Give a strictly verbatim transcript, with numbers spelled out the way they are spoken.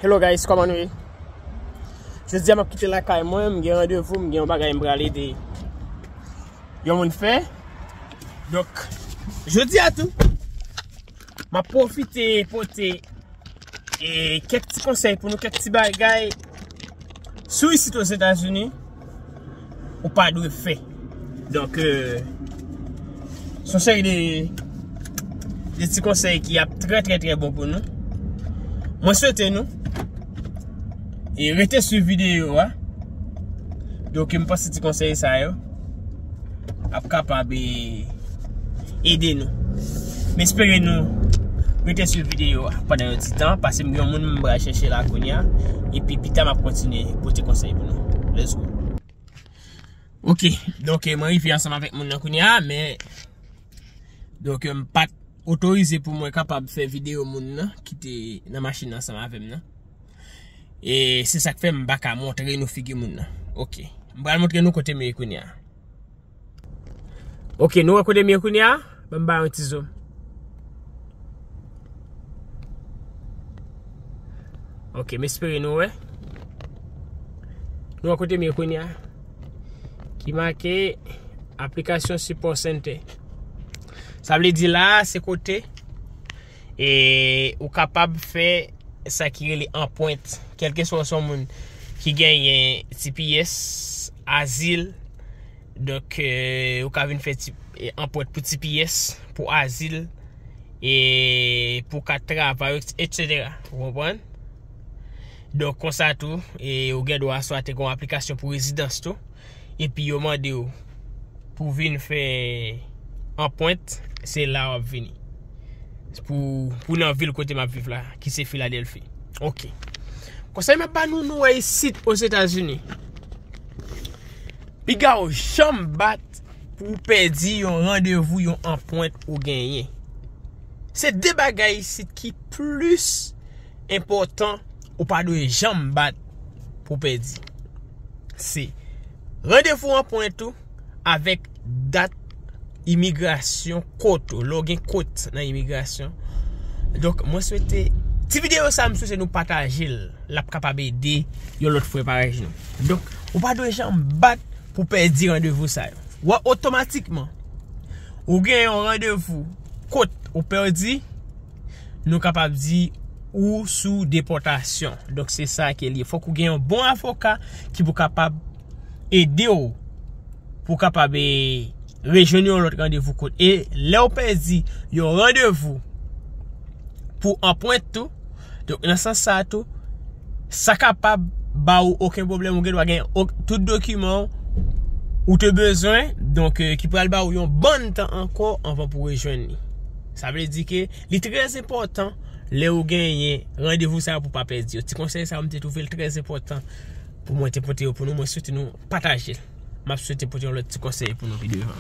Hello guys, kòman nou ye? Jodi a m ap kite lakay mwen, m gen randevou, m gen yon bagay m pral ede yon moun fè. Donk, jodi a tou, m ap pwofite pote e kèk ti konsèy pou nou, kèk ti bagay sou isit Ozetazini ou pa dwe fè. Donk, euh, se yon seri de, de ti konsèy ki ap trè, trè, trè bon pou nou. Mwen swete nou e rete swiv videyo a. Donk, m panse ti konsèy sa yo ap kapab e ede nou. M espere nou rete swiv videyo a pandan yon ti tan, paske m gen yon moun m pral chèche la kounye a, epi pita m ap kontinye pote konsèy pou nou. Let's go. Ok, donk, eh, mwen rive ansanm avèk moun nan kounye a, men, donk, eh, m pa t otorize pou mwen kapab fè videyo moun nan ki te nan machin nan ansanm avè m nan. E se sa k fè m pa ka montre nou figi moun nan. Ok, m pral montre nou kote m ye kounye a. Ok, nou wè kote m ye kounye a? Ban m ba yon ti zoom. Ok, m espere nou wè. Nou wè kote m ye kounye a? Ki make aplikasyon Support Center. Sa vle di la, se kote e ou kapab fè sa ki rele anpwent. Kèlkeswa w se yon moun ki genyen T P S, azil, donk, eh, ou ka vin fè ti, eh, anpwent pou T P S, pou azil, e pou kat travay, et cetera. Ou konprann? Donk, konsa tou, e ou gen dwa swa te gen yon aplikasyon pou rezidans tou, epi yo mande w pou vin fè anpwent, se la w ap vini. Pou, pou nan vil kote m ap viv la, ki se Filadèlfi. Ok. Konsèy m ap ba nou, nou wè isit Ozetazini. Piga w janm bat pou w pèdi yon randevou, yon anpwent ou genyen. Se de bagay isit ki plis enpòtan ou pa dwe janm bat pou pèdi. Se randevou anpwent ou avèk dat imigrasyon kot ou, lè w gen kot nan imigrasyon. Donk, mwen swete, ti videyo sa, m swete nou pataje l. L ap kapab ede yon lòt frè parèy nou. Donk, ou pa dwe janm bat pou pèdi randevou sa yo. Wè, otomatikman, ou gen yon randevou kot ou pèdi, nou kapab di ou sou depòtasyon. Donk, se sa ke l ye. Fòk ou gen yon bon avoka ki pou kapab ede w pou w kapab, e, rejwenn yon lòt randevou kot. E lè w pèdi yon randevou pou anpwent tou, donk, nan sans sa tou, sa kapab ba ou okenn pwoblèm, ou gen dwa gen ok-, tout dokiman ou te bezwen, donk, eh, ki pral ba ou yon bann tan ankò anvan pou rejwenn li. Sa vle di ke li trè enpòtan lè ou genyen randevou sa yo pou pa pèdi yo. Ti konsèy sa yo, m te twouve l trè enpòtan pou mwen te pote yo pou nou. Mwen swete nou pataje l. M ap swete pote yon lòt ti konsèy pou nou pi devan.